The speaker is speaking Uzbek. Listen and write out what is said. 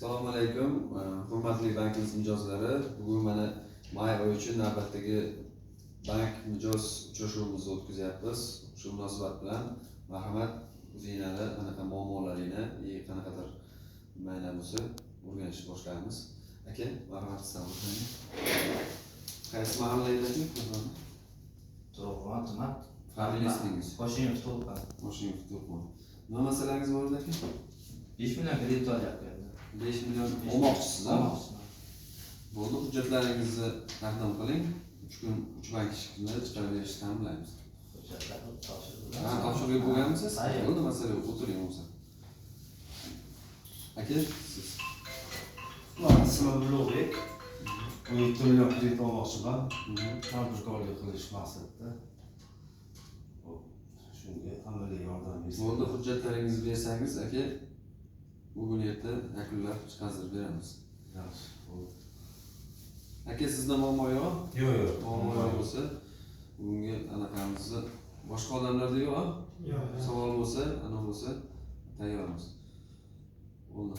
Assalomu alaykum, hurmatli bankimiz mijozlari. Bugun mana may oyi uchun navbatdagi bank mijoz uchrashuvimizni o'tkazyapmiz. Shu munosabat bilan, marhamat, o'zinglarni qanaqa muammolaringni и qanaqadir nimalar bo'lsa, o'rganishni boshlaymiz. Aka, marhamat, sizdan boshlaylik. Qaysi mahalla edi, aka? To'rxon tuman. Familiya, ismingiz? Hoshimov To'lqin. Hoshimov To'lqin. Nima masalangiz bor edi, aka? 5 million kredit olyapti endi. 5 million olmoqchisiz, a? Olmoqchiman. Bo'ldi, hujjatlaringizni taqdim qiling. 3 kun, uch bank ish kunida chiqarib berishni ta'minlaymiz. Hujjatlar topshirildi. Ha, topshiriq bo'lganmisiz? Ha, yo'q. Bo'ldi, masala yo'q, o'tiring bo'lmasa. Aka, siz? Man ismim Ulug'bek. 17 million kredit olmoqchiman. Tadbirkorlik qilish maqsadida. Hop, shunga amaliy yordam bersangiz. Bo'ldi, hujjatlaringizni bersangiz, aka, bugun erta yakunlab chiqazib beramiz. Yaxshi, bo'ldi. Aka, sizda muammo yo'q? Yo'q. Muammo yo'q bo'lsa, bugungi anaqamizni, boshqa odamlarda yo'q, a? Yo'q. Savol bo'lsa, ana bo'lsa, tayyormiz. Bo'ldi.